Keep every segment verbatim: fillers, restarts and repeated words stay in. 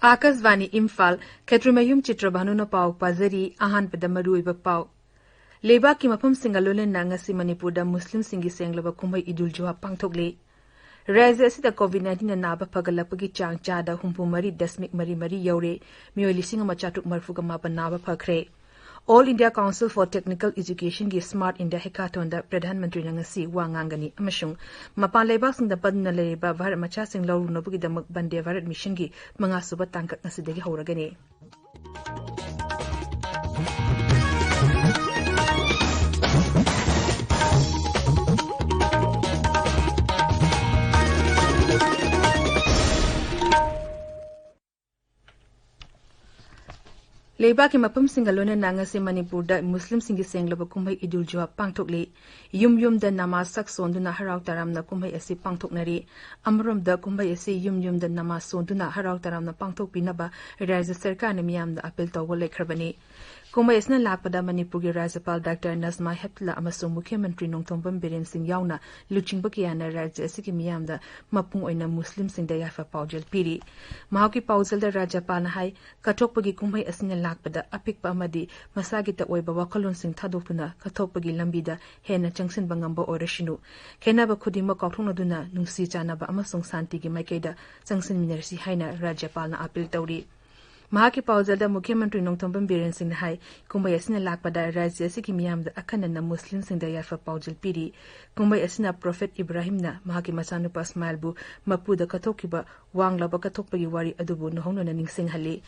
ꯑꯥꯀꯥꯁꯕꯥꯅꯤ ꯏꯝꯐꯥꯜ, ꯈꯦꯇ꯭ꯔꯤꯃꯌꯨꯝ ꯆꯤꯇ꯭ꯔꯚꯥꯅꯨꯅ ꯄꯥꯎ ꯄꯥꯖꯔꯤ꯫ ꯑꯍꯥꯟꯕꯗ ꯃꯔꯨꯑꯣꯏꯕ ꯄꯥꯎ꯫ ꯂꯩꯕꯥꯛꯀꯤ ꯃꯐꯝꯁꯤꯡꯒ ꯂꯣꯏꯅꯅ ꯉꯁꯤ ꯃꯅꯤꯄꯨꯔꯗ ꯃꯨꯁꯂꯤꯝꯁꯤꯡꯒꯤ ꯁꯦꯡꯂꯕ ꯀꯨꯝꯍꯩ ꯏꯗꯨꯜ ꯖꯨꯍꯥ ꯄꯥꯡꯊꯣꯛꯂꯤ꯫ ꯔꯥꯖ꯭ꯌ ꯑꯁꯤꯗ COVID-19ꯅ ꯅꯥꯕ ꯐꯒꯠꯂꯛꯄꯒꯤ ꯆꯥꯡ ꯆꯥꯗ ꯍꯨꯝꯐꯨ ꯃꯔꯤ ꯗꯁꯃꯤꯛ ꯃꯔꯤ ꯃꯔꯤ ꯌꯧꯔꯦ꯫ ꯃꯤꯑꯣꯏ ꯂꯤꯁꯤꯡ ꯑꯃ ꯆꯥꯇ꯭ꯔꯨꯛ ꯃꯔꯤꯐꯨꯒ ꯃꯥꯄꯟ ꯅꯥꯕ ꯐꯈ꯭ꯔꯦ꯫ All India Council for Technical Educationꯒꯤ Smart India Hackathonꯗ ꯄ꯭ꯔꯙꯥꯟ ꯃꯟꯇ꯭ꯔꯤꯅ ꯉꯁꯤ ꯋꯥ ꯉꯥꯡꯒꯅꯤ ꯑꯃꯁꯨꯡ ꯃꯄꯥꯟ ꯂꯩꯕꯥꯛꯁꯤꯡꯗ ꯄꯟꯗꯨꯅ ꯂꯩꯔꯤꯕ ꯚꯥꯔꯠ ꯃꯆꯥꯁꯤꯡ ꯂꯧꯔꯨꯅꯕꯒꯤꯗꯃꯛ ꯕꯟꯗꯦ ꯚꯥꯔꯠ ꯃꯤꯁꯟꯒꯤ ꯃꯉꯥꯁꯨꯕ ꯇꯥꯡꯀꯛ ꯉꯁꯤꯗꯒꯤ ꯍꯧꯔꯒꯅꯤ꯫ ꯂꯩꯕꯥꯛꯀꯤ ꯃꯐꯝꯁꯤꯡꯒ ꯂꯣꯏꯅꯅ ꯉꯁꯤ ꯃꯅꯤꯄꯨꯔꯗ ꯃꯨꯁꯂꯤꯝꯁꯤꯡꯒꯤ ꯁꯦꯡꯂꯕ ꯀꯨꯝꯍꯩ ꯏꯗꯨꯜ ꯖꯨꯍꯥ ꯄꯥꯡꯊꯣꯛꯂꯤ꯫ ꯌꯨꯝ ꯌꯨꯝꯗ ꯅꯃꯥꯖ ꯁꯛ ꯁꯣꯟꯗꯨꯅ ꯍꯔꯥꯎ ꯇꯔꯥꯝꯅ ꯀꯨꯝꯍꯩ ꯑꯁꯤ ꯄꯥꯡꯊꯣꯛꯅꯔꯤ꯫ ꯑꯃꯔꯣꯝꯗ ꯀꯨꯝꯍꯩ ꯑꯁꯤ ꯌꯨꯝ ꯌꯨꯝꯗ ꯅꯃꯥꯖ ꯁꯣꯟꯗꯨꯅ ꯍꯔꯥꯎ ꯇꯔꯥꯝꯅ ꯄꯥꯡꯊꯣꯛꯄꯤꯅꯕ ꯔꯥꯖ꯭ꯌ ꯁꯔꯀꯥꯔꯅ ꯃꯤꯌꯥꯝꯗ ꯑꯥꯄꯤꯜ ꯇꯧꯕ ꯂꯩꯈ꯭ꯔꯕꯅꯤ꯫ ꯀꯨꯝꯍꯩ ꯑꯁꯤꯅ ꯂꯥꯛꯄꯗ ꯃꯅꯤꯄꯨꯔꯒꯤ ꯔꯥꯖ꯭ꯌꯄꯥꯜ ꯗꯥꯛꯇꯔ ꯅꯖꯃꯥ ꯍꯦꯞꯇꯨꯜꯂꯥ ꯑꯃꯁꯨꯡ ꯃꯨꯈ꯭ꯌ ꯃꯟꯇ꯭ꯔꯤ ꯅꯣꯡꯊꯣꯝꯕꯝ ꯕꯤꯔꯦꯟ ꯁꯤꯡ ꯌꯥꯎꯅ ꯂꯨꯆꯤꯡꯕ ꯀꯌꯥꯅ ꯔꯥꯖ꯭ꯌ ꯑꯁꯤꯒꯤ ꯃꯤꯌꯥꯝꯗ ꯃꯄꯨꯡ ꯑꯣꯏꯅ ꯃꯨꯁꯂꯤꯝꯁꯤꯡꯗ ꯌꯥꯏꯐ ꯄꯥꯎꯖꯦꯜ ꯄꯤꯔꯤ꯫ ꯃꯍꯥꯛꯀꯤ ꯄꯥꯎꯖꯦꯜꯗ ꯔꯥꯖ꯭ꯌꯄꯥꯜꯅ ꯍꯥꯏ, ꯀꯠꯊꯣꯛꯄꯒꯤ ꯀꯨꯝꯍꯩ ꯑꯁꯤꯅ ꯂꯥꯛꯄꯗ ꯑꯄꯤꯛꯄ ꯑꯃꯗꯤ ꯃꯁꯥꯒꯤꯇ ꯑꯣꯏꯕ ꯋꯥꯈꯜꯂꯣꯟꯁꯤꯡ ꯊꯥꯗꯣꯛꯇꯨꯅ ꯀꯠꯊꯣꯛꯄꯒꯤ ꯂꯝꯕꯤꯗ ꯍꯦꯟꯅ ꯆꯪꯁꯤꯟꯕ ꯉꯝꯕ ꯑꯣꯏꯔꯁꯅꯨ꯫ ꯈꯦꯟꯅꯕ ꯈꯨꯗꯤꯡꯃꯛ ꯀꯥꯎꯊꯣꯛꯅꯗꯨꯅ ꯅꯨꯡꯁꯤ ꯆꯥꯟꯅꯕ ꯑꯃꯁꯨꯡ ꯁꯥꯟꯇꯤꯒꯤ ꯃꯥꯏꯀꯩꯗ ꯆꯪꯁꯤꯟꯃꯤꯟꯅꯔꯁꯤ ꯍꯥꯏꯅ ꯔꯥꯖ꯭ꯌꯄꯥꯜꯅ ꯑꯥꯄꯤꯜ ꯇꯧꯔꯤ꯫ ꯃꯍꯥꯛꯀꯤ ꯄꯥꯎꯖꯦꯜꯗ ꯃꯨꯈ꯭ꯌ ꯃꯟꯇ꯭ꯔꯤ ꯅꯣꯡꯊꯣꯝꯕꯝ ꯕꯤꯔꯦꯟ ꯁꯤꯡꯅ ꯍꯥꯏ, ꯀꯨꯝꯍꯩ ꯑꯁꯤꯅ ꯂꯥꯛꯄꯗ ꯔꯥꯖ꯭ꯌ ꯑꯁꯤꯒꯤ ꯃꯤꯌꯥꯝꯗ ꯑꯈꯟꯅꯅ ꯃꯨꯁꯂꯤꯝꯁꯤꯡꯗ ꯌꯥꯏꯐ ꯄꯥꯎꯖꯦꯜ ꯄꯤꯔꯤ꯫ ꯀꯨꯝꯍꯩ ꯑꯁꯤꯅ ꯄ꯭ꯔꯣꯐꯦꯠ ꯏꯕ꯭ꯔꯥꯍꯤꯝꯅ ꯃꯍꯥꯛꯀꯤ ꯃꯆꯥꯅꯨꯄꯥ ꯏꯁꯃꯥꯏꯜꯕꯨ ꯃꯄꯨꯗ ꯀꯠꯊꯣꯛꯈꯤꯕ ꯋꯥꯡꯂꯕ ꯀꯠꯊꯣꯛꯄꯒꯤ ꯋꯥꯔꯤ ꯑꯗꯨꯕꯨ ꯅꯧꯍꯧꯅꯅ ꯅꯤꯡꯁꯤꯡꯍꯜꯂꯤ꯫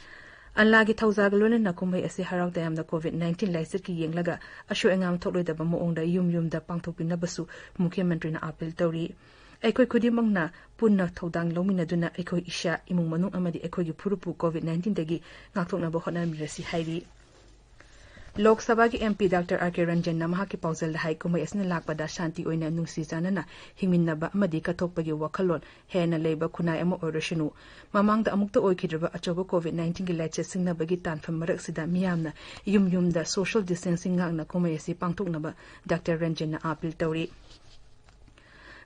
ꯑꯜꯂꯥꯒꯤ ꯊꯧꯖꯥꯜꯒ ꯂꯣꯏꯅꯅ ꯀꯨꯝꯍꯩ ꯑꯁꯤ ꯍꯔꯥꯎ ꯇꯌꯥꯝꯅ COVID-19 ꯂꯥꯏꯆꯠꯀꯤ ꯌꯦꯡꯂꯒ ꯑꯁꯣꯏ ꯑꯉꯥꯝ ꯊꯣꯛꯂꯣꯏꯗꯕ ꯃꯑꯣꯡꯗ ꯌꯨꯝ ꯌꯨꯝꯗ ꯄꯥꯡꯊꯣꯛꯄꯤꯅꯕꯁꯨ ꯃꯨꯈ꯭ꯌ ꯃꯟꯇ꯭ꯔꯤꯅ ꯑꯥꯄꯤꯜ ꯇꯧꯔꯤ꯫ ꯑꯩꯈꯣꯏ ꯈꯨꯗꯤꯡꯃꯛꯅ ꯄꯨꯟꯅ ꯊꯧꯗꯥꯡ ꯂꯧꯃꯤꯟꯅꯗꯨꯅ ꯑꯩꯈꯣꯏ ꯏꯁꯥ, ꯏꯃꯨꯡ ꯃꯅꯨꯡ ꯑꯃꯗꯤ ꯑꯩꯈꯣꯏꯒꯤ ꯐꯨꯔꯨꯞꯄꯨ COVID-19ꯗꯒꯤ ꯉꯥꯛꯊꯣꯛꯅꯕ ꯍꯣꯠꯅꯃꯤꯟꯅꯁꯤ ꯍꯥꯏꯔꯤ꯫ ꯂꯣꯛ ꯁꯚꯥꯒꯤ MP ꯗꯥꯛꯇꯔ R K ꯔꯟꯖꯟꯅ ꯃꯍꯥꯛꯀꯤ ꯄꯥꯎꯖꯦꯜꯗ ꯍꯥꯏ, ꯀꯨꯝꯍꯩ ꯑꯁꯤꯅ ꯂꯥꯛꯄꯗ ꯁꯥꯟꯇꯤ ꯑꯣꯏꯅ ꯅꯨꯡꯁꯤ ꯆꯥꯟꯅꯅ ꯍꯤꯡꯃꯤꯟꯅꯕ ꯑꯃꯗꯤ ꯀꯠꯊꯣꯛꯄꯒꯤ ꯋꯥꯈꯜꯂꯣꯟ ꯍꯦꯟꯅ ꯂꯩꯕ ꯈꯨꯟꯅꯥꯏ ꯑꯃ ꯑꯣꯏꯔꯁꯅꯨ꯫ ꯃꯃꯥꯡꯗ ꯑꯃꯨꯛꯇ ꯑꯣꯏꯈꯤꯗ꯭ꯔꯕ ꯑꯆꯧꯕ COVID-19ꯒꯤ ꯂꯥꯏꯆꯠ ꯁꯤꯡꯅꯕꯒꯤ ꯇꯥꯟꯐꯝ ꯃꯔꯛꯁꯤꯗ ꯃꯤꯌꯥꯝꯅ ꯌꯨꯝ ꯌꯨꯝꯗ social distancing ꯉꯥꯛꯅ ꯀꯨꯝꯍꯩ ꯑꯁꯤ ꯄꯥꯡꯊꯣꯛꯅꯕ ꯗꯥꯛꯇꯔ ꯔꯟꯖꯟꯅ ꯑꯥꯄꯤꯜ ꯇꯧꯔꯤ꯫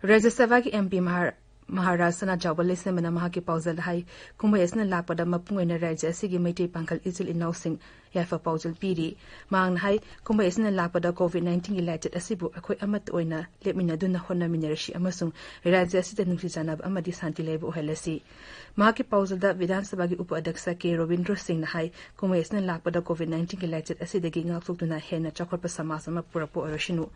ꯔꯥꯖ꯭ꯌ ꯁꯚꯥꯒꯤ MP ꯃꯍꯥ-, ꯃꯍꯥꯔꯥꯖ ꯁꯅꯥꯖꯥꯎꯕ ꯂꯩꯁꯦꯝꯕꯅ ꯃꯍꯥꯛꯀꯤ ꯄꯥꯎꯖꯦꯜꯗ ꯍꯥꯏ, ꯀꯨꯝꯍꯩ ꯑꯁꯤꯅ ꯂꯥꯛꯄꯗ ꯃꯄꯨꯡ ꯑꯣꯏꯅ ꯔꯥꯖ꯭ꯌ ꯑꯁꯤꯒꯤ ꯃꯩꯇꯩ ꯄꯥꯡꯒꯜ ꯏꯆꯤꯜ ꯏꯅꯥꯎꯁꯤꯡ ꯌꯥꯏꯐ ꯄꯥꯎꯖꯦꯜ ꯄꯤꯔꯤ꯫ ꯃꯍꯥꯛꯅ ꯍꯥꯏ, ꯀꯨꯝꯍꯩ ꯑꯁꯤꯅ ꯂꯥꯛꯄꯗ ꯀꯣꯚꯤꯗ ꯅꯥꯏꯟꯇꯤꯟꯒꯤ ꯂꯥꯏꯆꯠ ꯑꯁꯤꯕꯨ ꯑꯩꯈꯣꯏ ꯑꯃꯠꯇ ꯑꯣꯏꯅ ꯂꯦꯞꯃꯤꯟꯅꯗꯨꯅ ꯍꯣꯠꯅꯃꯤꯟꯅꯔꯁꯤ ꯑꯃꯁꯨꯡ ꯔꯥꯖ꯭ꯌ ꯑꯁꯤꯗ ꯅꯨꯡꯁꯤ ꯆꯥꯟꯅꯕ ꯑꯃꯗꯤ ꯁꯥꯟꯇꯤ ꯂꯩꯕ ꯑꯣꯏꯍꯜꯂꯁꯤ꯫ ꯃꯍꯥꯛꯀꯤ ꯄꯥꯎꯖꯦꯜꯗ ꯕꯤꯙꯥꯟ ꯁꯚꯥꯒꯤ ꯎꯄ ꯑꯗ꯭ꯌꯛꯁ ꯀꯦ ꯔꯣꯕꯤꯟꯗ꯭ꯔꯣ ꯁꯤꯡꯅ ꯍꯥꯏ, ꯀꯨꯝꯍꯩ ꯑꯁꯤꯅ ꯂꯥꯛꯄꯗ ꯀꯣꯚꯤꯗ ꯅꯥꯏꯟꯇꯤꯟꯒꯤ ꯂꯥꯏꯆꯠ ꯑꯁꯤꯗꯒꯤ ꯉꯥꯛꯊꯣꯛꯇꯨꯅ ꯍꯦꯟꯅ ꯆꯥꯎꯈꯠꯄ ꯁꯃꯥꯖ ꯑꯃ ꯄꯨꯔꯛꯄ ꯑꯣꯏꯔꯁꯅꯨ꯫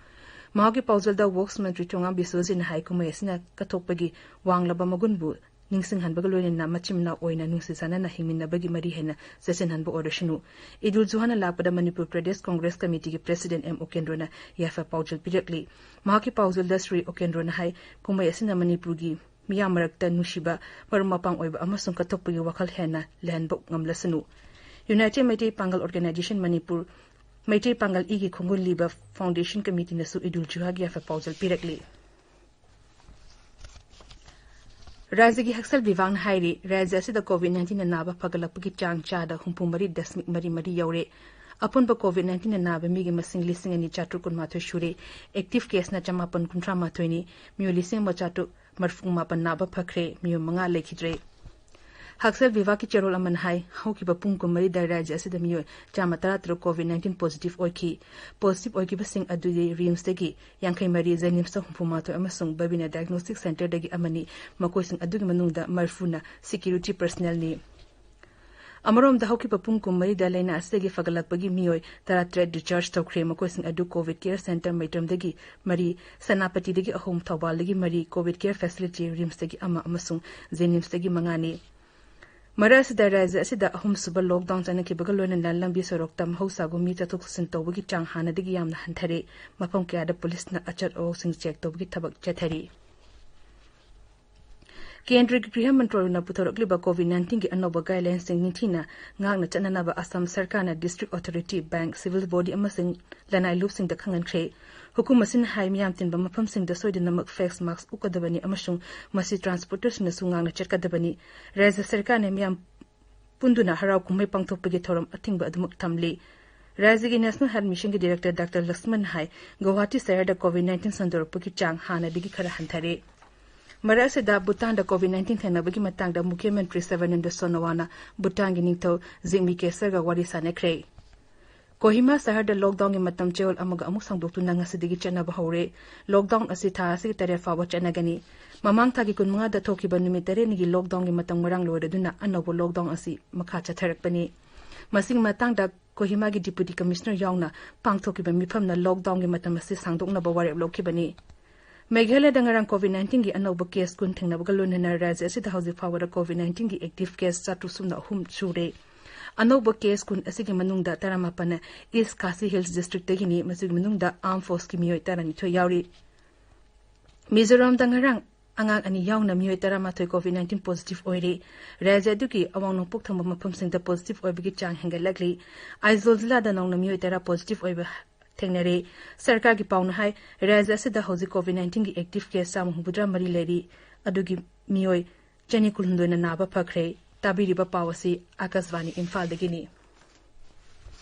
ꯃꯍꯥꯛꯀꯤ ꯄꯥꯎꯖꯦꯜꯗ ꯋꯔꯛꯁ ꯃꯟꯇ꯭ꯔꯤ ꯊꯣꯉꯥꯝ ꯕꯤꯁꯣꯖꯤꯠꯅ ꯍꯥꯏ, ꯀꯨꯝꯍꯩ ꯑꯁꯤꯅ ꯀꯠꯊꯣꯛꯄꯒꯤ ꯋꯥꯡꯂꯕ ꯃꯒꯨꯟꯕꯨ ꯅꯤꯡꯁꯤꯡꯍꯟꯕꯒ ꯂꯣꯏꯅꯅ ꯃꯆꯤꯟ ꯃꯅꯥꯎ ꯑꯣꯏꯅ ꯅꯨꯡꯁꯤ ꯆꯥꯟꯅꯅ ꯍꯤꯡꯃꯤꯟꯅꯕꯒꯤ ꯃꯔꯤ ꯍꯦꯟꯅ ꯆꯦꯠꯁꯤꯟꯍꯟꯕ ꯑꯣꯏꯔꯁꯅꯨ꯫ ꯏꯗꯨꯜ ꯖꯨꯍꯥꯅ ꯂꯥꯛꯄꯗ ꯃꯅꯤꯄꯨꯔ ꯄ꯭ꯔꯗꯦꯁ ꯀꯣꯡꯒ꯭ꯔꯦꯁ ꯀꯃꯤꯇꯤꯒꯤ ꯄ꯭ꯔꯦꯁꯤꯗꯦꯟꯠ ꯑꯦꯝ ꯎꯀꯦꯟꯗ꯭ꯔꯣꯅ ꯌꯥꯏꯐ ꯄꯥꯎꯖꯦꯜ ꯄꯤꯔꯛꯂꯤ꯫ ꯃꯍꯥꯛꯀꯤ ꯄꯥꯎꯖꯦꯜꯗ ꯁ꯭ꯔꯤ ꯎꯀꯦꯟꯗ꯭ꯔꯣꯅ ꯍꯥꯏ, ꯀꯨꯝꯍꯩ ꯑꯁꯤꯅ ꯃꯅꯤꯄꯨꯔꯒꯤ ꯃꯤꯌꯥꯝ ꯃꯔꯛꯇ ꯅꯨꯡꯁꯤꯕ, ꯃꯔꯨꯞ ꯃꯄꯥꯡ ꯑꯣꯏꯕ ꯑꯃꯁꯨꯡ ꯀꯠꯊꯣꯛꯄꯒꯤ ꯋꯥꯈꯜ ꯍꯦꯟꯅ ꯂꯩꯍꯟꯕ ꯉꯝꯂꯁꯅꯨ꯫ ꯌꯨꯅꯥꯏꯇꯦꯗ ꯃꯩꯇꯩ ꯄꯥꯡꯒꯜ ꯑꯣꯔꯒꯅꯥꯏꯖꯦꯁꯟ ꯃꯅꯤꯄꯨꯔ, ꯃꯩꯇꯩ ꯄꯥꯡꯒꯜ ꯏꯒꯤ ꯈꯣꯡꯒꯨꯜ ꯂꯤꯕ ꯐꯥꯎꯟꯗꯦꯁꯟ ꯀꯃꯤꯇꯤꯅꯁꯨ ꯏꯗꯨꯜ ꯖꯨꯍꯥꯒꯤ ꯌꯥꯏꯐ ꯄꯥꯎꯖꯦꯜ ꯄꯤꯔꯛꯂꯤ꯫ ꯔꯥꯖ꯭ꯌꯒꯤ ꯍꯛꯁꯦꯜ ꯕꯤꯚꯥꯒꯅ ꯍꯥꯏꯔꯤ, ꯔꯥꯖ꯭ꯌ ꯑꯁꯤꯗ ꯀꯣꯚꯤꯗ ꯅꯥꯏꯟꯇꯤꯟꯅ ꯅꯥꯕ ꯐꯒꯠꯂꯛꯄꯒꯤ ꯆꯥꯡ ꯆꯥꯗ ꯍꯨꯝꯐꯨ ꯃꯔꯤ ꯗꯁꯃꯤꯛ ꯃꯔꯤ ꯃꯔꯤ ꯌꯧꯔꯦ꯫ ꯑꯄꯨꯟꯕ ꯀꯣꯚꯤꯗ ꯅꯥꯏꯟꯇꯤꯟꯅ ꯅꯥꯕ ꯃꯤꯒꯤ ꯃꯁꯤꯡ ꯂꯤꯁꯤꯡ ꯑꯅꯤ ꯆꯥꯇ꯭ꯔꯨꯛ ꯀꯨꯟꯃꯥꯊꯣꯏ ꯁꯨꯔꯦ꯫ ꯑꯦꯛꯇꯤꯚ ꯀꯦꯁꯅ ꯆꯃꯥꯄꯟ ꯀꯨꯟꯊ꯭ꯔꯥ ꯃꯥꯊꯣꯏꯅꯤ꯫ ꯃꯤꯑꯣꯏ ꯂꯤꯁꯤꯡ ꯑꯃ ꯆꯥꯇ꯭ꯔꯨꯛ ꯃꯔꯤꯐꯨ ꯃꯥꯄꯟ ꯅꯥꯕ ꯐꯈ꯭ꯔꯦ꯫ ꯃꯤꯑꯣꯏ ꯃꯉꯥ ꯂꯩꯈꯤꯗ꯭ꯔꯦ꯫ ꯍꯛꯁꯦꯜ ꯕꯤꯚꯥꯒꯀꯤ ꯆꯦꯔꯣꯜ ꯑꯃꯅ ꯍꯥꯏ, ꯍꯧꯈꯤꯕ ꯄꯨꯡ ꯀꯨꯟꯃꯔꯤꯗ ꯔꯥꯖ꯭ꯌ ꯑꯁꯤꯗ ꯃꯤꯑꯣꯏ ꯆꯥꯝꯃ ꯇꯔꯥꯇꯔꯨꯛ ꯀꯣꯚꯤꯗ ꯅꯥꯏꯟꯇꯤꯟ ꯄꯣꯖꯤꯇꯤꯚ ꯑꯣꯏꯈꯤ꯫ ꯄꯣꯖꯤꯇꯤꯚ ꯑꯣꯏꯈꯤꯕꯁꯤꯡ ꯑꯗꯨꯗꯤ ꯔꯤꯝꯁꯇꯒꯤ ꯌꯥꯡꯈꯩ ꯃꯔꯤ, ꯖꯦꯅꯤꯝꯁꯇ ꯍꯨꯝꯐꯨ ꯃꯥꯊꯣꯏ ꯑꯃꯁꯨꯡ ꯕꯕꯤꯅ ꯗꯥꯏꯒꯅꯣꯁꯇꯤꯛ ꯁꯦꯟꯇꯔꯗꯒꯤ ꯑꯃꯅꯤ꯫ ꯃꯈꯣꯏꯁꯤꯡ ꯑꯗꯨꯒꯤ ꯃꯅꯨꯡꯗ ꯃꯔꯤꯐꯨꯅ ꯁꯦꯀ꯭ꯌꯨꯔꯤꯇꯤ ꯄꯔꯁꯅꯦꯜꯅꯤ꯫ ꯑꯃꯔꯣꯝꯗ, ꯍꯧꯈꯤꯕ ꯄꯨꯡ ꯀꯨꯟꯃꯔꯤꯗ ꯂꯥꯏꯅꯥ ꯑꯁꯤꯗꯒꯤ ꯐꯒꯠꯂꯛꯄꯒꯤ ꯃꯤꯑꯣꯏ ꯇꯔꯥꯇꯔꯦꯠ ꯗꯤꯁꯆꯥꯔꯖ ꯇꯧꯈ꯭ꯔꯦ꯫ ꯃꯈꯣꯏꯁꯤꯡ ꯑꯗꯨ ꯀꯣꯚꯤꯗ ꯀꯦꯌꯔ ꯁꯦꯟꯇꯔ ꯃꯩꯇ꯭ꯔꯝꯗꯒꯤ ꯃꯔꯤ, ꯁꯦꯅꯥꯄꯇꯤꯗꯒꯤ ꯑꯍꯨꯝ, ꯊꯧꯕꯥꯜꯗꯒꯤ ꯃꯔꯤ, ꯀꯣꯚꯤꯗ ꯀꯦꯌꯔ ꯐꯦꯁꯤꯂꯤꯇꯤ ꯔꯤꯝꯁꯇꯒꯤ ꯑꯃ ꯑꯃꯁꯨꯡ ꯖꯦꯅꯤꯝꯁꯇꯒꯤ ꯃꯉꯥꯅꯤ꯫ ꯃꯔꯛ ꯑꯁꯤꯗ, ꯔꯥꯖ꯭ꯌ ꯑꯁꯤꯗ ꯑꯍꯨꯝꯁꯨꯕ ꯂꯣꯛꯗꯥꯎꯟ ꯆꯠꯅꯈꯤꯕꯒ ꯂꯣꯏꯅꯅ ꯂꯝꯕꯤ ꯁꯣꯔꯣꯛꯇ ꯃꯍꯧꯁꯥꯒꯨꯝ ꯃꯤ ꯆꯠꯊꯣꯛ ꯆꯠꯁꯤꯟ ꯇꯧꯕꯒꯤ ꯆꯥꯡ ꯍꯥꯟꯅꯗꯒꯤ ꯌꯥꯝꯅ ꯍꯟꯊꯔꯦ꯫ ꯃꯐꯝ ꯀꯌꯥꯗ ꯄꯨꯂꯤꯁꯅ ꯑꯆꯠ ꯑꯋꯣꯛꯁꯤꯡ ꯆꯦꯛ ꯇꯧꯕꯒꯤ ꯊꯕꯛ ꯆꯠꯊꯔꯤ꯫ ꯀꯦꯟꯗ꯭ꯔꯒꯤ ꯒ꯭ꯔꯤꯍ ꯃꯟꯇ꯭ꯔꯥꯂꯌꯅ ꯄꯨꯊꯣꯔꯛꯂꯤꯕ ꯀꯣꯚꯤꯗ ꯅꯥꯏꯟꯇꯤꯟꯒꯤ ꯑꯅꯧꯕ ꯒꯥꯏꯗꯂꯥꯏꯟꯁꯤꯡ ꯅꯤꯡꯊꯤꯅ ꯉꯥꯛꯅ ꯆꯠꯅꯅꯕ ꯑꯁꯥꯝ ꯁꯔꯀꯥꯔꯅ district authority, bank, civil body ꯑꯃꯁꯨꯡ ꯂꯅꯥꯏ ꯂꯨꯞꯁꯤꯡꯗ ꯈꯪꯍꯟꯈ꯭ꯔꯦ꯫ ꯍꯨꯀꯨꯝ ꯑꯁꯤꯅ ꯍꯥꯏ, ꯃꯤꯌꯥꯝ ꯇꯤꯟꯕ ꯃꯐꯝꯁꯤꯡꯗ ꯁꯣꯏꯗꯅꯃꯛ ꯐꯦꯁ ꯃꯥꯁꯛ ꯎꯞꯀꯗꯕꯅꯤ ꯑꯃꯁꯨꯡ ꯃꯁꯤ ꯇ꯭ꯔꯥꯟꯁꯄꯣꯔꯇꯔꯁꯤꯡꯅꯁꯨ ꯉꯥꯛꯅ ꯆꯠꯀꯗꯕꯅꯤ꯫ ꯔꯥꯖ꯭ꯌ ꯁꯔꯀꯥꯔꯅ ꯃꯤꯌꯥꯝ ꯄꯨꯟꯗꯨꯅ ꯍꯔꯥꯎ ꯀꯨꯝꯍꯩ ꯄꯥꯡꯊꯣꯛꯄꯒꯤ ꯊꯧꯔꯝ ꯑꯊꯤꯡꯕ ꯑꯗꯨꯃꯛ ꯊꯝꯂꯤ꯫ ꯔꯥꯖ꯭ꯌꯒꯤ ꯅꯦꯁꯅꯦꯜ ꯍꯦꯜꯊ ꯃꯤꯁꯟꯒꯤ ꯗꯥꯏꯔꯦꯛꯇꯔ ꯗꯥꯛꯇꯔ ꯂꯛꯁꯃꯟ ꯍꯥꯏ, ꯒꯧꯍꯥꯇꯤ ꯁꯍꯔꯗ ꯀꯣꯚꯤꯗ ꯅꯥꯏꯟꯇꯤꯟ ꯁꯟꯗꯣꯔꯛꯄꯒꯤ ꯆꯥꯡ ꯍꯥꯟꯅꯗꯒꯤ ꯈꯔ ꯍꯟꯊꯔꯦ꯫ ꯃꯔꯛ ꯑꯁꯤꯗ ꯚꯨꯇꯥꯟꯗ ꯀꯣꯚꯤꯗ ꯅꯥꯏꯟꯇꯤꯟ ꯊꯦꯡꯅꯕꯒꯤ ꯃꯇꯥꯡꯗ ꯃꯨꯈ꯭ꯌ ꯃꯟꯇ꯭ꯔꯤ ꯁꯔꯕꯥꯅꯟꯗ ꯁꯣꯅꯣꯋꯥꯜꯅ ꯚꯨꯇꯥꯟꯒꯤ ꯅꯤꯡꯊꯧ ꯖꯤꯒꯃꯤ ꯈꯦꯁꯔꯒ ꯋꯥꯔꯤ ꯁꯥꯟꯅꯈ꯭ꯔꯦ꯫ ꯀꯣꯍꯤꯃꯥ ꯁꯍꯔꯗ ꯂꯣꯛꯗꯥꯎꯟꯒꯤ ꯃꯇꯝ ꯆꯌꯣꯜ ꯑꯃꯒ ꯑꯃꯨꯛ ꯁꯥꯡꯗꯣꯛꯇꯨꯅ ꯉꯁꯤꯗꯒꯤ ꯆꯠꯅꯕ ꯍꯧꯔꯦ꯫ ꯂꯣꯛꯗꯥꯎꯟ ꯑꯁꯤ ꯊꯥ ꯑꯁꯤꯒꯤ ꯇꯔꯦꯠ ꯐꯥꯎꯕ ꯆꯠꯅꯒꯅꯤ꯫ ꯃꯃꯥꯡ ꯊꯥꯒꯤ ꯀꯨꯟꯃꯉꯥꯗ ꯊꯣꯛꯈꯤꯕ ꯅꯨꯃꯤꯠ ꯇꯔꯦꯠꯅꯤꯒꯤ ꯂꯣꯛꯗꯥꯎꯟꯒꯤ ꯃꯇꯝ ꯉꯔꯥꯡ ꯂꯣꯏꯔꯗꯨꯅ ꯑꯅꯧꯕ ꯂꯣꯛꯗꯥꯎꯟ ꯑꯁꯤ ꯃꯈꯥ ꯆꯠꯊꯔꯛꯄꯅꯤ꯫ ꯃꯁꯤꯒꯤ ꯃꯇꯥꯡꯗ ꯀꯣꯍꯤꯃꯥꯒꯤ ꯗꯤꯄꯨꯇꯤ ꯀꯃꯤꯁꯅꯔ ꯌꯥꯎꯅ ꯄꯥꯡꯊꯣꯛꯈꯤꯕ ꯃꯤꯐꯝꯅ ꯂꯣꯛꯗꯥꯎꯟꯒꯤ ꯃꯇꯝ ꯑꯁꯤ ꯁꯥꯡꯗꯣꯛꯅꯕ ꯋꯥꯔꯦꯞ ꯂꯧꯈꯤꯕꯅꯤ꯫ ꯃꯦꯘꯥꯂꯌꯗ ꯉꯔꯥꯡ ꯀꯣꯚꯤꯗ ꯅꯥꯏꯟꯇꯤꯟꯒꯤ ꯑꯅꯧꯕ ꯀꯦꯁ ꯀꯨꯟ ꯊꯦꯡꯅꯕꯒ ꯂꯣꯏꯅꯅ ꯔꯥꯖ꯭ꯌ ꯑꯁꯤꯗ ꯍꯧꯖꯤꯛ ꯐꯥꯎꯕꯗ ꯀꯣꯚꯤꯗ ꯅꯥꯏꯟꯇꯤꯟꯒꯤ ꯑꯦꯛꯇꯤꯚ ꯀꯦꯁ ꯆꯥꯇ꯭ꯔꯨꯛ ꯁꯨꯞꯅ ꯑꯍꯨꯝ ꯁꯨꯔꯦ꯫ ꯑꯅꯧꯕ ꯀꯦꯁ ꯀꯨꯟ ꯑꯁꯤꯒꯤ ꯃꯅꯨꯡꯗ ꯇꯔꯥꯃꯥꯄꯟꯅ ꯏꯁ ꯈꯥꯁꯤ ꯍꯤꯜꯁ ꯗꯤꯁꯇ꯭ꯔꯤꯛꯇꯒꯤꯅꯤ꯫ ꯃꯁꯤꯒꯤ ꯃꯅꯨꯡꯗ ꯑꯥꯔꯝ ꯐꯣꯔꯁꯀꯤ ꯃꯤꯑꯣꯏ ꯇꯔꯥꯅꯤꯊꯣꯏ ꯌꯥꯎꯔꯤ꯫ ꯃꯤꯖꯣꯔꯥꯝꯗ ꯉꯔꯥꯡ ꯑꯉꯥꯡ ꯑꯅꯤ ꯌꯥꯎꯅ ꯃꯤꯑꯣꯏ ꯇꯔꯥꯃꯥꯊꯣꯏ ꯀꯣꯚꯤꯗ ꯅꯥꯏꯟꯇꯤꯟ ꯄꯣꯖꯤꯇꯤꯚ ꯑꯣꯏꯔꯦ꯫ ꯔꯥꯖ꯭ꯌ ꯑꯗꯨꯒꯤ ꯑꯋꯥꯡ ꯅꯣꯡꯄꯣꯛ ꯊꯪꯕ ꯃꯐꯝꯁꯤꯡꯗ ꯄꯣꯖꯤꯇꯤꯚ ꯑꯣꯏꯕꯒꯤ ꯆꯥꯡ ꯍꯦꯟꯒꯠꯂꯛꯂꯤ꯫ ꯑꯥꯏꯖꯣꯜ ꯖꯤꯂꯥꯗ ꯅꯧꯅ ꯃꯤꯑꯣꯏ ꯇꯔꯥ ꯄꯣꯖꯤꯇꯤꯚ ꯑꯣꯏꯕ ꯊꯦꯡꯅꯔꯦ꯫ ꯁꯔꯀꯥꯔꯒꯤ ꯄꯥꯎꯅ ꯍꯥꯏ, ꯔꯥꯖ꯭ꯌ ꯑꯁꯤꯗ ꯍꯧꯖꯤꯛ ꯀꯣꯚꯤꯗ ꯅꯥꯏꯟꯇꯤꯟꯒꯤ ꯑꯦꯛꯇꯤꯚ ꯀꯦꯁ ꯆꯥꯝꯃ ꯍꯨꯝꯐꯨꯇꯔꯥ ꯃꯔꯤ ꯂꯩꯔꯤ꯫ ꯑꯗꯨꯒꯤ ꯃꯤꯑꯣꯏ ꯆꯅꯤ ꯀꯨꯟꯍꯨꯝꯗꯣꯏꯅ ꯅꯥꯕ ꯐꯈ꯭ꯔꯦ꯫ ꯇꯥꯕꯤꯔꯤꯕ ꯄꯥꯎ ꯑꯁꯤ ꯑꯥꯀꯥꯁꯕꯥꯅꯤ ꯏꯝꯐꯥꯜꯗꯒꯤꯅꯤ꯫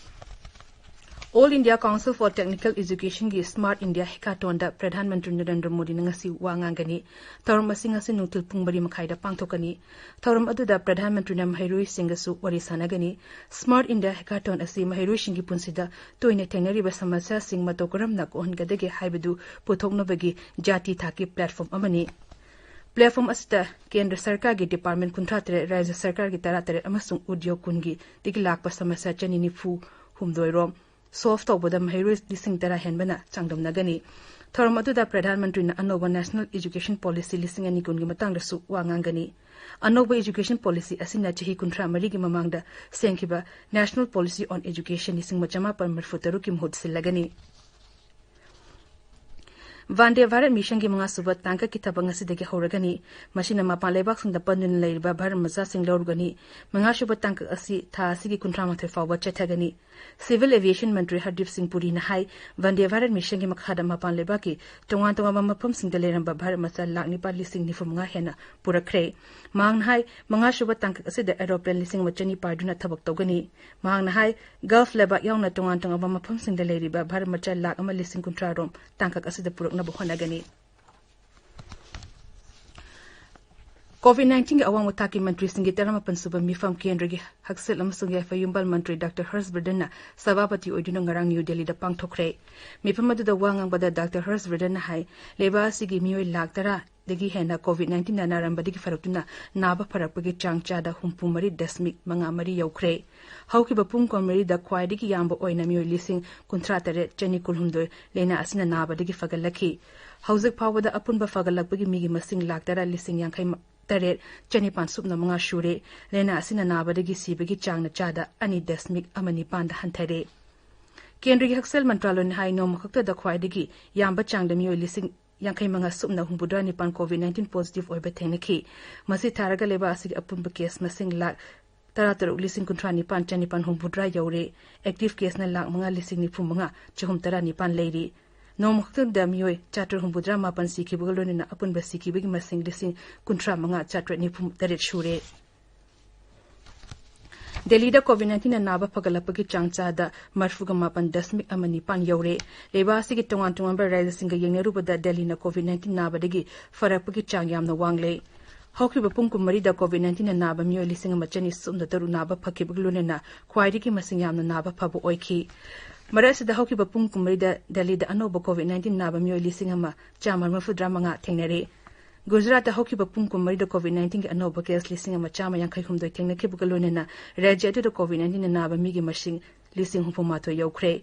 All India Council for Technical Educationꯒꯤ Smart India Hackathonꯗ Pradhan Mantri Narendra ꯃꯣꯗꯤꯅ ꯉꯁꯤ ꯋꯥ ꯉꯥꯡꯒꯅꯤ꯫ ꯊꯧꯔꯝ ꯑꯁꯤ ꯉꯁꯤ ꯅꯨꯡꯊꯤꯜ ꯄꯨꯡ ꯃꯔꯤ ꯃꯈꯥꯏꯗ ꯄꯥꯡꯊꯣꯛꯀꯅꯤ꯫ ꯊꯧꯔꯝ ꯑꯗꯨꯗ ꯄ꯭ꯔꯙꯥꯟ ꯃꯟꯇ꯭ꯔꯤꯅ ꯃꯍꯩꯔꯣꯏꯁꯤꯡꯒꯁꯨ ꯋꯥꯔꯤ ꯁꯥꯟꯅꯒꯅꯤ꯫ Smart India Hackathon ꯑꯁꯤ ꯃꯍꯩꯔꯣꯏꯁꯤꯡꯒꯤ ꯄꯨꯟꯁꯤꯗ ꯇꯣꯏꯅ ꯊꯦꯡꯅꯔꯤꯕ ꯁꯃꯁ꯭ꯌꯥꯁꯤꯡ ꯃꯇꯧ ꯀꯔꯝꯅ ꯀꯣꯛꯍꯟꯒꯗꯒꯦ ꯍꯥꯏꯕꯗꯨ ꯄꯨꯊꯣꯛꯅꯕꯒꯤ ꯖꯥꯇꯤ ꯊꯥꯛꯀꯤ ꯄ꯭ꯂꯦꯠꯐꯣꯔꯝ ꯑꯃꯅꯤ꯫ ꯄ꯭ꯂꯦꯠꯐꯣꯔꯝ ꯑꯁꯤꯗ ꯀꯦꯟꯗ꯭ꯔ ꯁꯔꯀꯥꯔꯒꯤ ꯗꯤꯄꯥꯔꯠꯃꯦꯟ ꯀꯨꯟꯊ꯭ꯔꯥ ꯇꯔꯦꯠ, ꯔꯥꯖ꯭ꯌ ꯁꯔꯀꯥꯔꯒꯤ ꯇꯔꯥ ꯇꯔꯦꯠ ꯑꯃꯁꯨꯡ ꯎꯗ꯭ꯌꯣꯒ ꯀꯨꯟꯒꯤꯗꯒꯤ ꯂꯥꯛꯄ ꯁꯃꯁ꯭ꯌꯥ ꯆꯅꯤ ꯅꯤꯐꯨ ꯍꯨꯝꯗꯣꯏ ꯔꯣꯝ ꯁꯣꯜꯚ ꯇꯧꯕꯗ ꯃꯍꯩꯔꯣꯏ ꯂꯤꯁꯤꯡ ꯇꯔꯥ ꯍꯦꯟꯕꯅ ꯆꯥꯡꯗꯝꯅꯒꯅꯤ꯫ ꯊꯧꯔꯝ ꯑꯗꯨꯗ ꯄ꯭ꯔꯙꯥꯟ ꯃꯟꯇ꯭ꯔꯤꯅ ꯑꯅꯧꯕ ꯅꯦꯁꯅꯦꯜ ꯑꯦꯖꯨꯀꯦꯁꯟ ꯄꯣꯂꯤꯁꯤ ꯂꯤꯁꯤꯡ ꯑꯅꯤ ꯀꯨꯟꯒꯤ ꯃꯇꯥꯡꯗꯁꯨ ꯋꯥ ꯉꯥꯡꯒꯅꯤ꯫ ꯑꯅꯧꯕ ꯑꯦꯖꯨꯀꯦꯁꯟ ꯄꯣꯂꯤꯁꯤ ꯑꯁꯤꯅ ꯆꯍꯤ ꯀꯨꯟꯊ꯭ꯔꯥ ꯃꯔꯤꯒꯤ ꯃꯃꯥꯡꯗ ꯁꯦꯝꯈꯤꯕ National Policy on Education ꯂꯤꯁꯤꯡ ꯑꯃ ꯆꯃꯥꯄꯟ ꯃꯔꯤꯐꯨ ꯇꯔꯨꯛꯀꯤ ꯃꯍꯨꯠ ꯁꯤꯜꯂꯒꯅꯤ꯫ ꯚꯥꯟꯗꯦ ꯚꯥꯔꯠ ꯃꯤꯁꯟꯒꯤ ꯃꯉꯥꯁꯨꯕ ꯇꯥꯡꯀꯛꯀꯤ ꯊꯕꯛ ꯉꯁꯤꯗꯒꯤ ꯍꯧꯔꯒꯅꯤ꯫ ꯃꯁꯤꯅ ꯃꯄꯥꯟ ꯂꯩꯕꯥꯛꯁꯤꯡꯗ ꯄꯟꯗꯨꯅ ꯂꯩꯔꯤꯕ ꯚꯥꯔꯠ ꯃꯆꯥꯁꯤꯡ ꯂꯧꯔꯒꯅꯤ꯫ ꯃꯉꯥꯁꯨꯕ ꯇꯥꯡꯀꯛ ꯑꯁꯤ ꯊꯥ ꯑꯁꯤꯒꯤ ꯀꯨꯟꯊ꯭ꯔꯥ ꯃꯥꯊꯣꯏ ꯐꯥꯎꯕ ꯆꯠꯊꯒꯅꯤ꯫ ꯁꯤꯚꯤꯜ ꯑꯦꯚꯤꯌꯦꯁꯟ ꯃꯟꯇ꯭ꯔꯤ ꯍꯔꯗꯤꯞ ꯁꯤꯡ ꯄꯨꯔꯤꯅ ꯍꯥꯏ, ꯚꯥꯟꯗꯦ ꯚꯥꯔꯠ ꯃꯤꯁꯟꯒꯤ ꯃꯈꯥꯗ ꯃꯄꯥꯟ ꯂꯩꯕꯥꯛꯀꯤ ꯇꯣꯉꯥꯟ ꯇꯣꯉꯥꯟꯕ ꯃꯐꯝꯁꯤꯡꯗ ꯂꯩꯔꯝꯕ ꯚꯥꯔꯠ ꯃꯆꯥ ꯂꯥꯈ ꯅꯤꯄꯥꯟ ꯂꯤꯁꯤꯡ ꯅꯤꯐꯨ ꯃꯉꯥ ꯍꯦꯟꯅ ꯄꯨꯔꯛꯈ꯭ꯔꯦ꯫ ꯃꯍꯥꯛꯅ ꯍꯥꯏ, ꯃꯉꯥꯁꯨꯕ ꯇꯥꯡꯀꯛ ꯑꯁꯤꯗ ꯑꯦꯔꯣꯄ꯭ꯂꯦꯟ ꯂꯤꯁꯤꯡ ꯑꯃ ꯆꯅꯤ ꯄꯥꯏꯗꯨꯅ ꯊꯕꯛ ꯇꯧꯒꯅꯤ꯫ ꯃꯍꯥꯛꯅ ꯍꯥꯏ, ꯒꯜꯐ ꯂꯩꯕꯥꯛ ꯌꯥꯎꯅ ꯇꯣꯉꯥꯟ ꯇꯣꯉꯥꯟꯕ ꯃꯐꯝꯁꯤꯡꯗ ꯂꯩꯔꯤꯕ ꯚꯥꯔꯠ ꯃꯆꯥ ꯂꯥꯈ ꯑꯃ ꯂꯤꯁꯤꯡ ꯀꯨꯟꯊ꯭ꯔꯥ ꯔꯣꯝ ꯇꯥꯡꯀꯛ ꯑꯁꯤꯗ ꯄꯨꯔꯛꯅꯕ ꯍꯣꯠꯅꯒꯅꯤ꯫ COVID nineteen-ꯒꯤ ꯑꯋꯥꯡꯕ ꯊꯥꯛꯀꯤ ꯃꯟꯇ꯭ꯔꯤꯁꯤꯡꯒꯤ ꯇꯔꯥꯃꯥꯄꯟ ꯁꯨꯕ ꯃꯤꯐꯝ ꯀꯦꯟꯗ꯭ꯔꯒꯤ ꯍꯛꯁꯦꯜ ꯑꯃꯁꯨꯡ ꯌꯥꯏꯐ ꯌꯨꯝꯕꯥꯜ ꯃꯟꯇ꯭ꯔꯤ ꯗꯥꯛꯇꯔ ꯍꯔꯁ ꯕꯔꯗꯟꯅ ꯁꯚꯥꯄꯇꯤ ꯑꯣꯏꯗꯨꯅ ꯉꯔꯥꯡ ꯅ꯭ꯌꯨ ꯗꯦꯜꯂꯤꯗ ꯄꯥꯡꯊꯣꯛꯈ꯭ꯔꯦ꯫ ꯃꯤꯐꯝ ꯑꯗꯨꯗ ꯋꯥ ꯉꯥꯡꯕꯗ ꯗꯥꯛꯇꯔ ꯍꯔꯁ ꯕꯔꯗꯟꯅ ꯍꯥꯏ, ꯂꯩꯕꯥꯛ ꯑꯁꯤꯒꯤ ꯃꯤꯑꯣꯏ ꯂꯥꯈ ꯇꯔꯥꯗꯒꯤ ꯍꯦꯟꯅ COVID nineteen-ꯅ ꯅꯥꯔꯝꯕꯗꯒꯤ ꯐꯔꯛꯇꯨꯅ ꯅꯥꯕ ꯐꯔꯛꯄꯒꯤ ꯆꯥꯡ ꯆꯥꯗ ꯍꯨꯝꯐꯨ ꯃꯔꯤ ꯗꯁꯃꯤꯛ ꯃꯉꯥ ꯃꯔꯤ ꯌꯧꯈ꯭ꯔꯦ꯫ ꯍꯧꯈꯤꯕ ꯄꯨꯡ ꯀꯨꯟꯃꯔꯤꯗ ꯈ꯭ꯋꯥꯏꯗꯒꯤ ꯌꯥꯝꯕ ꯑꯣꯏꯅ ꯃꯤꯑꯣꯏ ꯂꯤꯁꯤꯡ ꯀꯨꯟꯊ꯭ꯔꯥ ꯇꯔꯦꯠ ꯆꯅꯤ ꯀꯨꯟꯍꯨꯝꯗꯣꯏ ꯂꯥꯏꯅꯥ ꯑꯁꯤꯅ ꯅꯥꯕꯗꯒꯤ ꯐꯒꯠꯂꯛꯈꯤ꯫ ꯍꯧꯖꯤꯛ ꯐꯥꯎꯕꯗ ꯑꯄꯨꯟꯕ ꯐꯒꯠꯂꯛꯄꯒꯤ ꯃꯤꯒꯤ ꯃꯁꯤꯡ ꯂꯥꯈ ꯇꯔꯥ ꯂꯤꯁꯤꯡ ꯌꯥꯡꯈꯩ ꯇꯔꯦꯠ ꯆꯅꯤꯄꯥꯟ ꯁꯨꯞꯅ ꯃꯉꯥ ꯁꯨꯔꯦ꯫ ꯂꯥꯏꯅꯥ ꯑꯁꯤꯅ ꯅꯥꯕꯗꯒꯤ ꯁꯤꯕꯒꯤ ꯆꯥꯡꯅ ꯆꯥꯗ ꯑꯅꯤ ꯗꯁꯃꯤꯛ ꯑꯃ ꯅꯤꯄꯥꯟꯗ ꯍꯟꯊꯔꯦ꯫ ꯀꯦꯟꯗ꯭ꯔꯒꯤ ꯍꯛꯁꯦꯜ ꯃꯟꯇ꯭ꯔꯥꯂꯣꯏꯅ ꯍꯥꯏ, ꯅꯣꯡꯃ ꯈꯛꯇꯗ ꯈ꯭ꯋꯥꯏꯗꯒꯤ ꯌꯥꯝꯕ ꯆꯥꯡꯗ ꯃꯤꯑꯣꯏ ꯂꯤꯁꯤꯡ ꯌꯥꯡꯈꯩ ꯃꯉꯥ ꯁꯨꯞꯅ ꯍꯨꯝꯐꯨꯇꯔꯥ ꯅꯤꯄꯥꯟ COVID nineteen positive ꯑꯣꯏꯕ ꯊꯦꯡꯅꯈꯤ꯫ ꯃꯁꯤ ꯊꯥꯔꯒ ꯂꯩꯕꯥꯛ ꯑꯁꯤꯒꯤ ꯑꯄꯨꯟꯕ case ꯃꯁꯤꯡ ꯂꯥꯈ ꯇꯔꯥ ꯇꯔꯨꯛ ꯂꯤꯁꯤꯡ ꯀꯨꯟꯊ꯭ꯔꯥ ꯅꯤꯄꯥꯟ ꯆꯅꯤꯄꯥꯟ ꯍꯨꯝꯐꯨꯇꯔꯥ ꯌꯧꯔꯦ꯫ Active caseꯅ ꯂꯥꯈ ꯃꯉꯥ ꯂꯤꯁꯤꯡ ꯅꯤꯐꯨ ꯃꯉꯥ ꯆꯍꯨꯝ ꯇꯔꯥ ꯅꯤꯄꯥꯟ ꯂꯩꯔꯤ꯫ ꯅꯣꯡꯃ ꯈꯛꯇꯗ ꯃꯤꯑꯣꯏ ꯆꯥꯇ꯭ꯔꯨꯛ ꯍꯨꯝꯐꯨꯇꯔꯥ ꯃꯥꯄꯟ ꯁꯤꯈꯤꯕꯒ ꯂꯣꯏꯅꯅ ꯑꯄꯨꯟꯕ ꯁꯤꯈꯤꯕꯒꯤ ꯃꯁꯤꯡ ꯂꯤꯁꯤꯡ ꯀꯨꯟꯊ꯭ꯔꯥ ꯃꯉꯥ ꯆꯥꯇ꯭ꯔꯦꯠ ꯅꯤꯐꯨ ꯇꯔꯦꯠ ꯁꯨꯔꯦ꯫ ꯗꯦꯜꯂꯤꯗ COVID nineteen-ꯅ ꯅꯥꯕ ꯐꯒꯠꯂꯛꯄꯒꯤ ꯆꯥꯡ ꯆꯥꯗ ꯃꯔꯤꯐꯨꯒ ꯃꯥꯄꯟ ꯗꯁꯃꯤꯛ ꯑꯃ ꯅꯤꯄꯥꯟ ꯌꯧꯔꯦ꯫ ꯂꯩꯕꯥꯛ ꯑꯁꯤꯒꯤ ꯇꯣꯉꯥꯟ ꯇꯣꯉꯥꯟꯕ ꯔꯥꯖ꯭ꯌꯁꯤꯡꯒ ꯌꯦꯡꯅꯔꯨꯕꯗ ꯗꯦꯜꯂꯤꯅ COVID nineteen ꯅꯥꯕꯗꯒꯤ ꯐꯔꯛꯄꯒꯤ ꯆꯥꯡ ꯌꯥꯝꯅ ꯋꯥꯡꯂꯦ꯫ ꯍꯧꯈꯤꯕ ꯄꯨꯡ ꯀꯨꯟꯃꯔꯤꯗ COVID nineteen-ꯅ ꯅꯥꯕ ꯃꯤꯑꯣꯏ ꯂꯤꯁꯤꯡ ꯑꯃ ꯆꯅꯤ ꯁꯨꯞꯅ ꯇꯔꯨꯛ ꯅꯥꯕ ꯐꯈꯤꯕꯒ ꯂꯣꯏꯅꯅ ꯈ꯭ꯋꯥꯏꯗꯒꯤ ꯃꯁꯤꯡ ꯌꯥꯝꯅ ꯅꯥꯕ ꯐꯕ ꯑꯣꯏꯈꯤ꯫ ꯃꯔꯛ ꯑꯁꯤꯗ ꯍꯧꯈꯤꯕ ꯄꯨꯡ ꯀꯨꯟꯃꯔꯤꯗ ꯗꯦꯜꯂꯤꯗ ꯑꯅꯧꯕ COVID nineteen ꯅꯥꯕ ꯃꯤꯑꯣꯏ ꯂꯤꯁꯤꯡ ꯑꯃ ꯆꯥꯝꯃ ꯃꯔꯤꯐꯨꯇꯔꯥ ꯃꯉꯥ ꯊꯦꯡꯅꯔꯦ꯫ ꯒꯨꯖꯔꯥꯠꯇ ꯍꯧꯈꯤꯕ ꯄꯨꯡ ꯀꯨꯟꯃꯔꯤꯗ COVID nineteen-ꯒꯤ ꯑꯅꯧꯕ case ꯂꯤꯁꯤꯡ ꯑꯃ ꯆꯥꯝꯃ ꯌꯥꯡꯈꯩ ꯍꯨꯝꯗꯣꯏ ꯊꯦꯡꯅꯈꯤꯕꯒ ꯂꯣꯏꯅꯅ ꯔꯥꯖ꯭ꯌ ꯑꯗꯨꯗ COVID nineteen-ꯅ ꯅꯥꯕ ꯃꯤꯒꯤ ꯃꯁꯤꯡ ꯂꯤꯁꯤꯡ ꯍꯨꯝꯐꯨ ꯃꯥꯊꯣꯏ ꯌꯧꯈ꯭ꯔꯦ꯫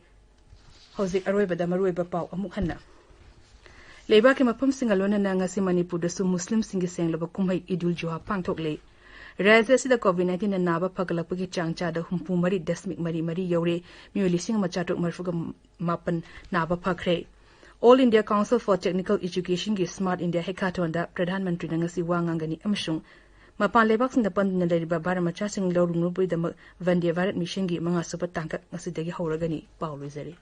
ꯍꯧꯖꯤꯛ ꯑꯔꯣꯏꯕꯗ ꯃꯔꯨꯑꯣꯏꯕ ꯄꯥꯎ ꯑꯃꯨꯛ ꯍꯟꯅ꯫ ꯂꯩꯕꯥꯛꯀꯤ ꯃꯐꯝꯁꯤꯡꯒ ꯂꯣꯏꯅꯅ ꯉꯁꯤ ꯃꯅꯤꯄꯨꯔꯗꯁꯨ ꯃꯨꯁꯂꯤꯝꯁꯤꯡꯒꯤ ꯁꯦꯡꯂꯕ ꯀꯨꯝꯍꯩ ꯏꯗꯨꯜ ꯖꯨꯍꯥ ꯄꯥꯡꯊꯣꯛꯂꯦ꯫ ꯔꯥꯖ꯭ꯌ ꯑꯁꯤꯗ COVID nineteen-ꯅ ꯅꯥꯕ ꯐꯒꯠꯂꯛꯄꯒꯤ ꯆꯥꯡ ꯆꯥꯗ ꯍꯨꯝꯐꯨ ꯃꯔꯤ ꯗꯁꯃꯤꯛ ꯃꯔꯤ ꯃꯔꯤ ꯌꯧꯔꯦ꯫ ꯃꯤꯑꯣꯏ ꯂꯤꯁꯤꯡ ꯑꯃ ꯆꯥꯇ꯭ꯔꯨꯛ ꯃꯔꯤꯐꯨꯒ ꯃꯥꯄꯟ ꯅꯥꯕ ꯐꯈ꯭ꯔꯦ꯫ All India Council for Technical Education-ꯒꯤ Smart India Hackathon-ꯗ ꯄ꯭ꯔꯙꯥꯟ ꯃꯟꯇ꯭ꯔꯤꯅ ꯉꯁꯤ ꯋꯥ ꯉꯥꯡꯒꯅꯤ ꯑꯃꯁꯨꯡ ꯃꯄꯥꯟ ꯂꯩꯕꯥꯛꯁꯤꯡꯗ ꯄꯟꯗꯨꯅ ꯂꯩꯔꯤꯕ ꯚꯥꯔꯠ ꯃꯆꯥꯁꯤꯡ ꯂꯧꯔꯨꯅꯕꯒꯤꯗꯃꯛ ꯚꯟꯗꯦ ꯚꯥꯔꯠ ꯃꯤꯁꯟꯒꯤ ꯃꯉꯥꯁꯨꯕ ꯇꯥꯡꯀꯛ ꯉꯁꯤꯗꯒꯤ ꯍꯧꯔꯒꯅꯤ꯫ ꯄꯥꯎ ꯂꯣꯏꯖꯔꯦ꯫